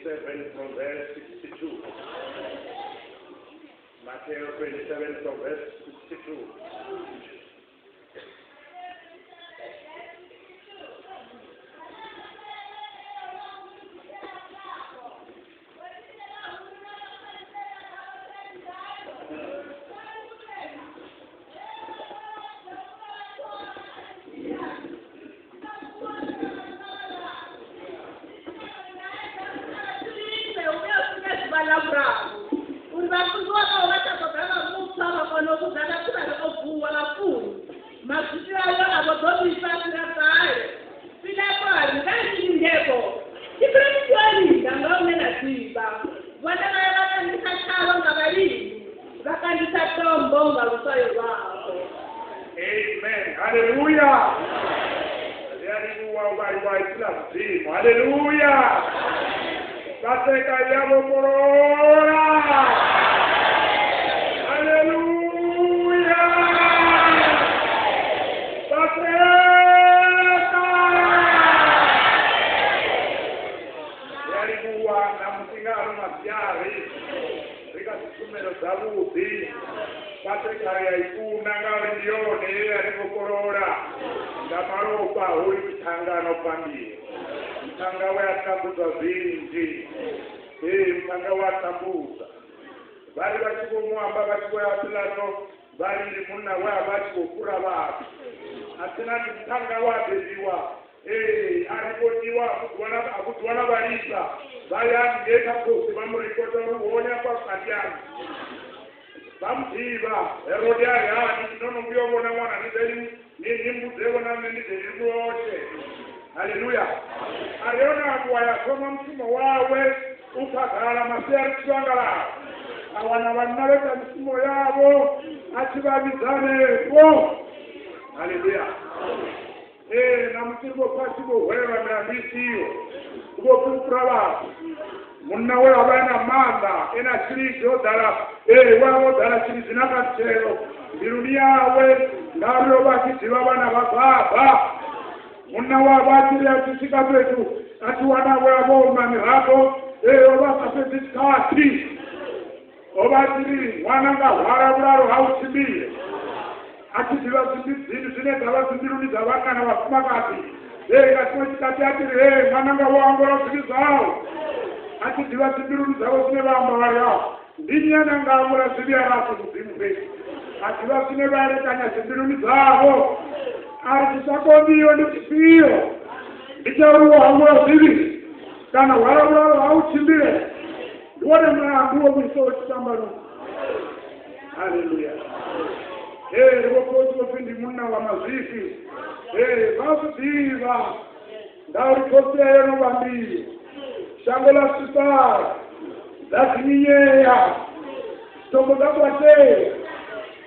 27 from verse 62. Matthew 27 from verse 62. Uri vhafunziwa vhawe vha tsha ṱoḓa vha mupfa vha kona u vhudza vhathu vha ri o vuwa vhafuni mazwifhi ayo a vho ḓo vhifha fhira kale. Pilato a ri nga ni lindevho tshifhira ni tea u linda nga hune na ḓivha. Vhone vha ya vha kandisa tshalo nga vhalindi, vha kandisa tombo nga luswayo lwavho. Amen. Haleluya. Ri a livhuwa u vhaliwa ipfi ḽa Mudzimu. Haleluya. Paseka ya vhofholola. Haleluya. Paseka. Ri a livhuwa ṋamusi nga ano masiari ri kha dzitshumelo dzavhuḓi. Paseka ri a i funa ngauri ndi yone ye ya ri vhofholola nga malofha hoyu muṱhannga no bva mbili. Muṱhannga we a tambudzwa zwinzhi. Ee, muṱhannga we a tambudza. Vha ri vha tshi vho mu amba vha tshi vho ya Pilato vha ri ndi munna we a vha a tshi khou fhura vhathu. A thi na ndi muṱhannga we a bebiwa. Ee, a ripotiwa a vhudziwa na vhalisa vha ya haningei kha khosi vha mu ripota uri u hone afha vhukati haṋu. Vha mu ḓivha. Herode a ri hani no no vhuya u vhona ṅwana ni ḓe ni ni mmbudze-vho na nṋe ndi ḓe ndi mu loshe. Haleluya. A ri hone a ṱuwa ya thoma mushumo wawe u khagala masiari tshivhangalala. A wana vhanna vho ita mishumo yavho a tshi vha vhidza hanefho. Haleluya. Ee, ṋamusi ri vho pfa a tshi vho hwelelwa milandu i siho. U vho fhulufhula vhathu. Munna we a vha e na maanḓa, e na tshilidzi o ḓala, ee, we a vha o ḓala tshilidzi na khathutshelo mbiluni yawe, ngauri o vha a tshi ḓivha vhana vha baba. Munna we a vha a tshi ri a tshi swika fhethu a tshi wana we a vha o ima miraḓo, ee, o vha a sa fhedzi tshikhathi. O vha a tshi ri, Ṅwananga, hwala vhulalo hau u tshimbile. A tshi ḓivha dzimbidzini dzine dza vha dzimbiluni dza vhanna na vhafumakadzi. Ee, nga tshiṅwe tshikhathi a tshi ri, Hee, ṅwananga, wo hangwelwa zwivhi zwau. A tshi ḓivha dzimbiluni dzavho zwine vha amba vha ri, Ah, ndi nnyi ane a nga hangwela zwivhi arali a si Mudzimu fhedzi? A ḓivha zwine vha elekanya dzimbiluni dzavho. A ri, Tshi sa konḓiho ndi tshifhio? Ndi tsha uri wo hangwelwa zwivhi kana hwala vhulalo hau u tshimbile? Ndi wone mulandu wo vhuisaho tshifhambanoni. Haleluya. Ee, ri vho pfa vho pfi ndi munna wa mazwifhi. Ee, vha zwi ḓivha ngauri khosi ya yo no vhambiwa. Shango ḽa swifhala, ḽa dzinginyea, tombo ḽa kwatea.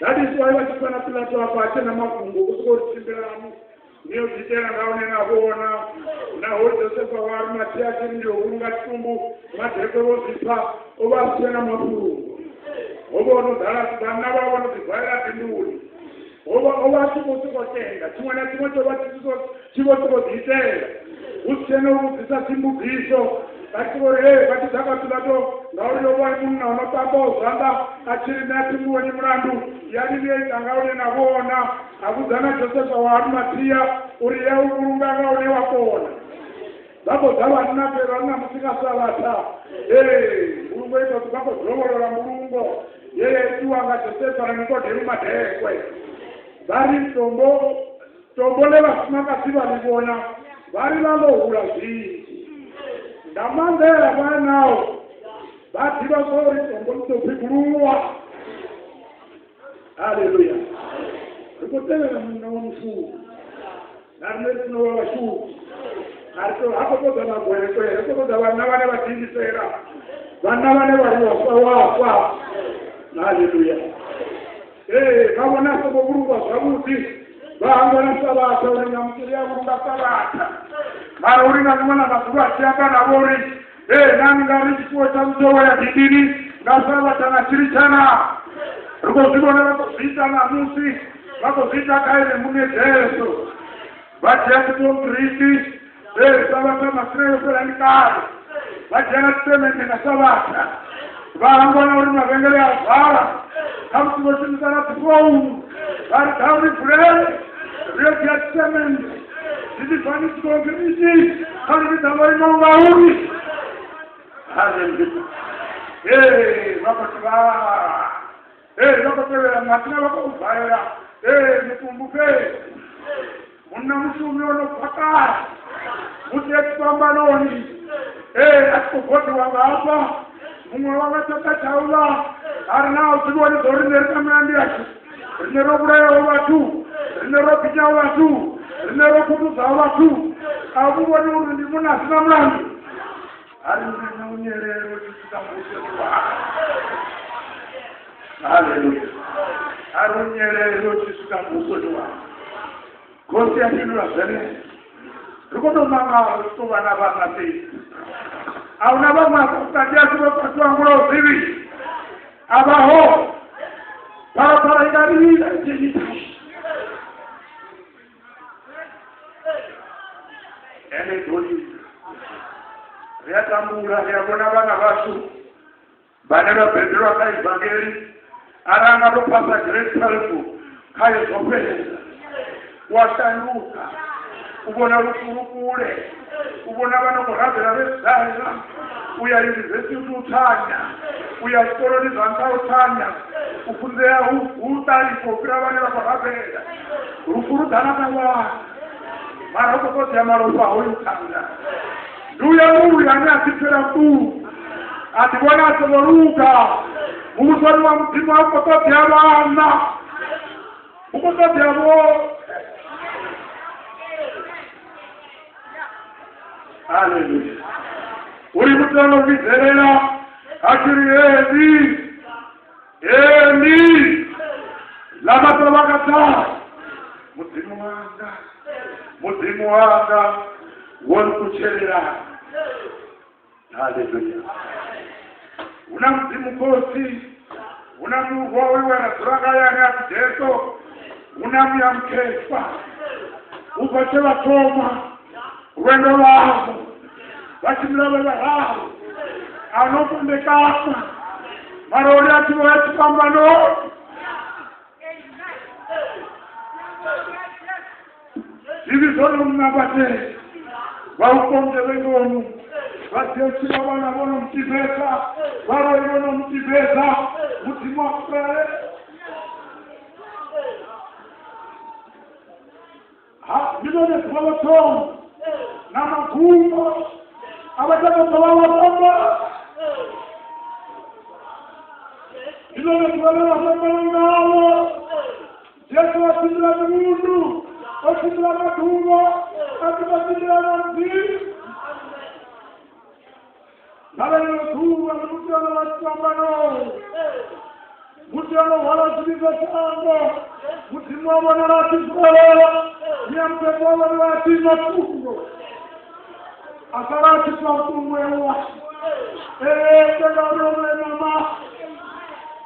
That is why vha tshi pfa na Pilato afha a tshe na mafhungo u sokou ri tshimbilani ni yo ḓiitela nga hune na vhona. Naho Josefa wa Arimathea a tshi ri ndi yo vhulunga tshitumbu, madekwe vho zwi pfa, o vha a si tshe na mafhungo. Ho vha ho no ḓala vhanna vha vho no ḓi valela dinduni. Ho vha o vha a tshi vho sokou tenda tshiṅwe na tshiṅwe tsho vha tshi tshi vho sokou ḓiitela. Hu si tshena u vhudzisa dzimbudziso vha tshi vho ri hee vha tshi ḓa kha Pilato ngauri yo vha i munna o no ṱambaho zwanḓa a tshi ri nṋe a thi mu vhoni mulandu yani ni yo ita nga hune na vhona. A vhudza na Josefa wa Arimathia uri ya u vhulunga nga hune wa kona. Vha khou ḓa vhanna fhela ṋamusi nga Sabatha. Ee, mbulungo i khou vha khou dovholola mbulungo ye ya itiwa nga Josefa na Nikodemu madekwe. Vha ri tombo tombo ḽe vhafumakadzi vha ḽi vhona vha ri ḽa ḽo hula zwinzhi. Nga maanḓa e a vha e nao vha ḓivha zwa uri tombo ḽi ḓo phiguluwa. Haleluya. Ri khou tevhela munna wa mushumo. Na riṋe ri funa u vha vhashumi. A ri to ha khou ṱoḓa magwerekwere, ri khou ṱoḓa vhanna vhane vha ḓiimisela, vhanna vhane vha ri wa fa wa fa. Haleluya. Ee, vha vhona a songo vhulungwa zwavhuḓi, vha hangwa na Sabatha uri nga musi ri a vhulunga Sabatha. Mara uri nga ḽiṅwe ḽa maḓuvha a tshi amba navho uri ee, na ni nga ri tshifuwo tshaṋu tsho wela dindini nga Sabatha na tshi litsha na? Ri khou zwi vhona vha khou zwi ita ṋamusi, vha khou zwi ita kha ene muṋe Jesu. Vha dzhia tshikonṱiriti, ee, Sabatha masina yo fhela ndi kale. Vha dzhena tsemende nga Sabatha vha hangwa na uri mavhengele a vala khamusi vho shumisa na dzifounu vha ri ḓa uri vulele ri yo dzhia tsemende zwi ḓifani tsikongirini kha ri ḓa vho imaho ngauri haleluya. Ee, vha khou vha ee vha khou tevhela mathina vha khou valela ee mitumbu fhedzi munna mushumi o no bva kale musi a tshifhambanoni ee a tshi khou goḓiwa nga hafha muṅwe wa nga tshanḓa tsha uḽa a ri naa u zwi vhoni zwa uri riṋe ri na milandu yashu riṋe ro vhulayaho vhathu riṋe ro binyaho vhathu riṋe ro khuthuzaho vhathu a vhu vhoni uri ndi munna a si na mulandu a ri nṋe u nyelele u tshi swika muvhusoni wanga haleluya a ri u nyelele u tshi swika muvhusoni wanga khosi ya fhindula zwenezwo ri khou tou mangala ri tshi tou vha na vhana fhedzi a huna vhaṅwe afha vhukati hashu vho fhasi hangulaho zwivhi a vha ho phalaphala i nga lila dzheni ene i ḓo lila ri a tambula ri a vhona vhana vhashu vhane vha bebelwa kha ivangeli arali a nga tou phasa grade 12 khayo zwo fhela wa shanduka u vhona lufu lu kule u vhona vha no khou rabela vhe zana u ya yunivesithi u thanya u ya zwikoloni zwa nṱha u thanya u funzea hu ṱalifha u fhira vhane vha khou rabela lufu lu ḓa na ṱavhanya mara hu khou ṱoḓea malofha hoyu thanga ndi uya uyu ane a ḓipfela vhuṱungu a ḓi vhona a songo luga muvhusoni wa mudzimu a u khou ṱoḓea vhana hu khou ṱoḓea vhoṱhe haleluya uri muthu a no vhidzelela a tshi ri eli eli lama sabakatani mudzimu wanga wo nṱutshelelani haleluya hu na mudzimu khosi hu na murwa uyu we ra dzula ngaye ane a pfi Jesu hu na muya mukhethwa u bva tshe vha thoma lwendo lwavho vha tshimbila vhe vhararu a no fhandekana mara uri a tshi vhoya tshifhambanoni zwivhi zwo no nambatela vha u konḓe vhe ngomu vha ḓo tshila vhana vho no mutibedza vhaloi vho no mutibedza mudzimu wa fhele ha ndi ḽone ḓuvha ḽo thoma na magumo a vha tsha ḓo dovha vha fhamba ndi ḽone ḓuvha ḽe vha fhambana ngalo Jesu a tshimbila mivhundu o tshimbila maḓuvha a tshi vha tshimbila na mudzimu nga ḽeneḽo ḓuvha ndi musi ono vha tshifhambanoni musi ono hwala zwivhi zwa shango mudzimu wa vhonala a tshi zwolela muya mukhethwa wa vhonala a tshi ima thungo a sala a tshi pfa vhuṱungu ewa ee tenga uri o mlemama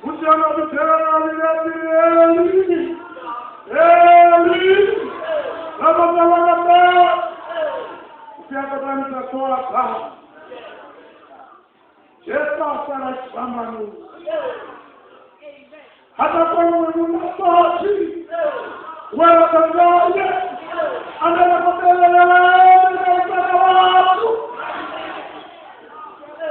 musi ono vhidzelela vhilati eli eli lama sabakatani usiakatanisa tola dzaho Jesu a sala tshifhambanoni hata pamwe munasati wela tangaye ane vakotelelaaaa vhathu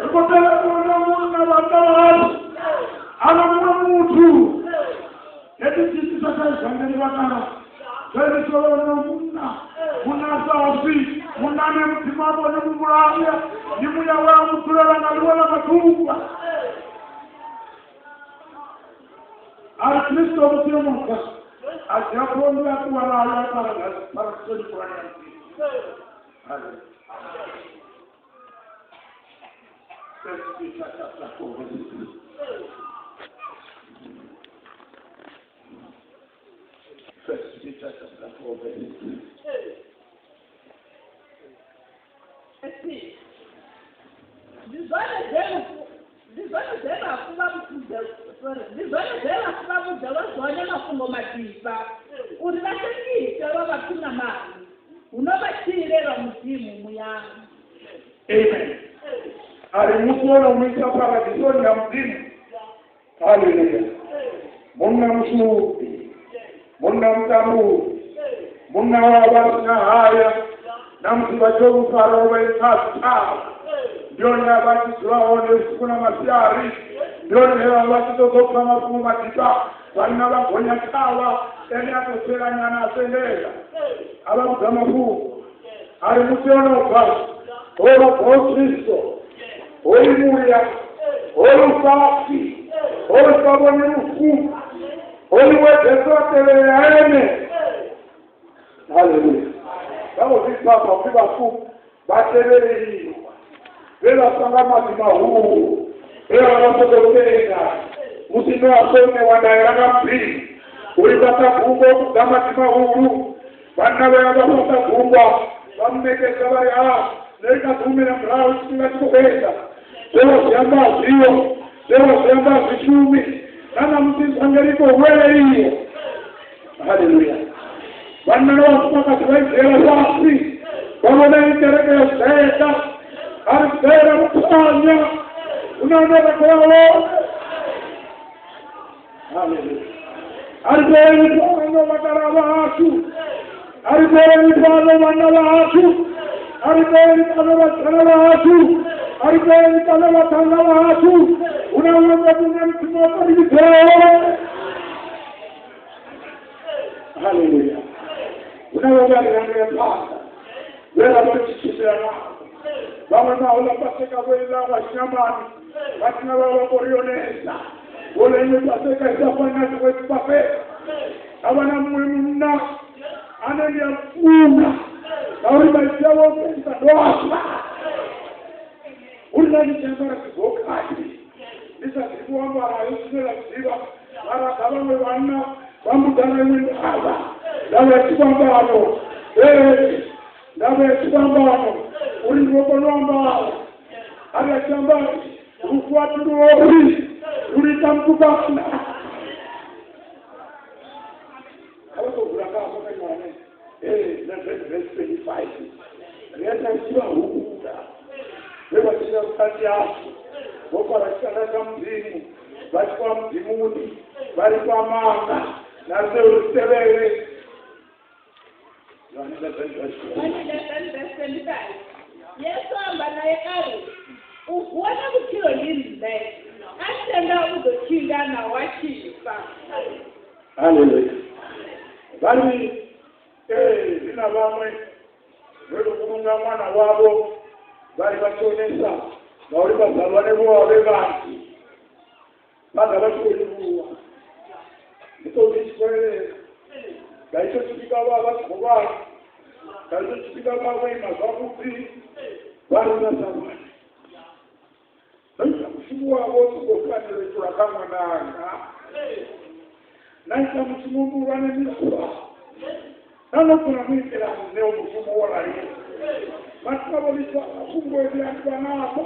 ri khou tevhela munna vhatatu ana muṅwe muthu hedzi tshiitisa tsha ivangeli vhakala zwenezwo munna munna a sa fi munna ane mudzimu a vhone muvhulaya ndi muya we a mu dzulela nga ḽiṅwe ḽa maḓuvha a ri Kristo musi o no fa a dzhia phondo ya ṱuwa nayo a paradisoni khulwane ya mudzimu haleluya First Peter chapter 4 verse 3. First Peter chapter 4 verse 3. Ndi zwone zwe lufu- ndi zwone zwe vhafu vha vhudze- sorry, ndi zwone zwe vhafu vha vhudzelwa zwone mafhungo maḓifha uri vha sengise lwa vhathu ṋamani huno vha tshile lwa mudzimu muyani Amen. A ri musi wo no mu isa paradisoni ya Mudzimu. Haleluya. Munna mushupi, munna mutambuli, munna wa vha sina haya, na musi vha tshi mu fara o vha i kha zwithavha. Ndi hone a vha tshi dzula hone vhusiku na masiari, ndi hone he vha vha tshi ṱoḓa u pfa mafhungo maḓifha, vhanna vha gonya thavha, ene a tou tsela nyana a sendela, a vha vhudza mafhungo. A ri musi o no bva, ho vha bvaho Kristo, hoyu muya, hoyu fhasi, hoyu sa vhoni lufu, hoyu we Jesu a tevhelela ene. Haleluya. Vha khou zwi pfa afha upfi vhafu vha tevheleliwa, vhe vha fa nga maḓi mahulu, vhe vha vha sokou tenda musi Noaxe o ṋewa ndaela nga Mudzimu uri fhaṱa gungwa u ṱoḓa maḓi mahulu. Vhanna vha ya vha fhaṱa gungwa, vha mu ṋekedza vha ri, Ha, nṋe ri kha ḓi humela murahu tshifhinga tshi khou enda. Zwe wa zwi amba a zwiho, zwe wa zwi amba a zwi shumi, na ṋamusi vhangeli i khou huweleliwa. Haleluya. Vhanna na vhafumakadzi vha i dzhiela fhasi, vha vhona i kereke ya Zeta, a ri bvela muphanya, hu na hune ra khou ya hone. Haleluya. A ri bveleni fhano vhakalaha vhashu, a ri bveleni fhano vhanna vhashu, a ri bveleni fhano vhasidzana vhashu, a ri bveleni fhano vhaṱhannga vhashu, hu na huṅwe fhethu hune Mudzimu a khou ri vhidzela hone. Haleluya. Hu na vha vha ri rangela phanḓa, vhe ra vha ri tshi tshimbila navho. Vhaṅwe naho ḽa Paseka vho iḽa vha tshinyamani, vha thina vha vha vho ri yonesa. Vho ḽa iṅwe Paseka i sa fani na dziṅwe dzipaseka. Ha vha na muṅwe munna ane ndi a mufuna ngauri maipfi awe o fhelisa ndo a pfa. Uri nda ndi tshi ambara dzibokhathi ndi sa ḓivhi u ambara yo zwine nda zwi ḓivha, mara kha vhaṅwe vhanna vha mbudza nga iṅwe ndavha, ndavha ya tshifhambano. Ee, ndavha ya tshifhambano uri ndi vho kona u ambara. A ri a tshi amba lufu a thi lu ofhi, lu lita mutukana. Kha vha tou vula nga hafha kha Yohane 11 verse 25. Ri a ita ri tshi vha humbula vhe vha tshila vhukati hashu vho fara tshitanda tsha Mudzimu vha tshi khou Mudzimuni vha ri fha maanḓa na riṋe uri ri tevhele. Yohane 11 verse Yohane 11 verse 25. Yesu a amba nae a ri, U vuwa na vhutshilo ndi nṋe, a ntendaho u ḓo tshila naho a tshi fa. Haleluya. Vha ri, Ee, ri na vhaṅwe vhe vho vhulunga ṅwana wavho, vha ri vha tshi onesa ngauri vhazalwane vho vha vhe vhanzhi, vha ḓa vha tshi khou livhuwa. Ndi ṱoḓi tshi khou elela. Nga hetsho tshifhinga vha vha tshi khou lwala, nga hetsho tshifhinga vha vho ima zwavhuḓi, vha ri vhazalwane ndo ita mushumo wavho u songo fanela u itelwa kha ṅwananga. Na ita mushumo muhulwane miswa, na no kona no itela nṋe u mushumo wo raliho. Vhathu vha vho ḽiswa mafhungo e ndi ambiwa navho.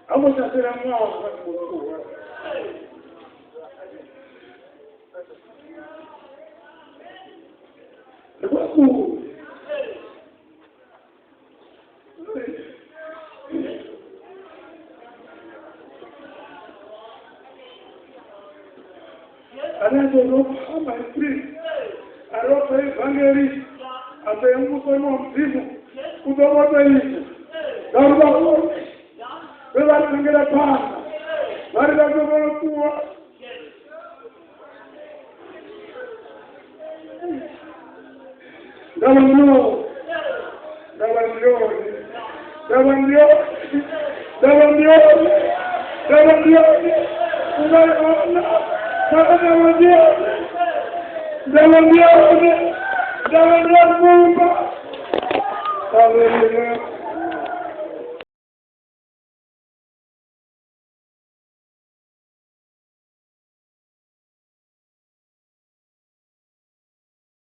A vho tsha fhela ṅwaha vha tshi khou ṱuwa. Ri khou kule. Ane a ḓo pfa maipfi a ri o pfa ivangeli a ḓo ya muvhusoni wa Mudzimu u ḓo vha o tou ita ngauri vhahulwane vhe vha ri rangela phanḓa vha ri vha ḓo vha ṱuwa. Ndavha ndi yone, ndavha ndi yone, ndavha ndi yone, ndavha ndi yone, ndavha ndi yone, unga yona, mara ndavha ndi yone, ndavha ndi yone, ndavha ndi ya mumba. Hallelujah.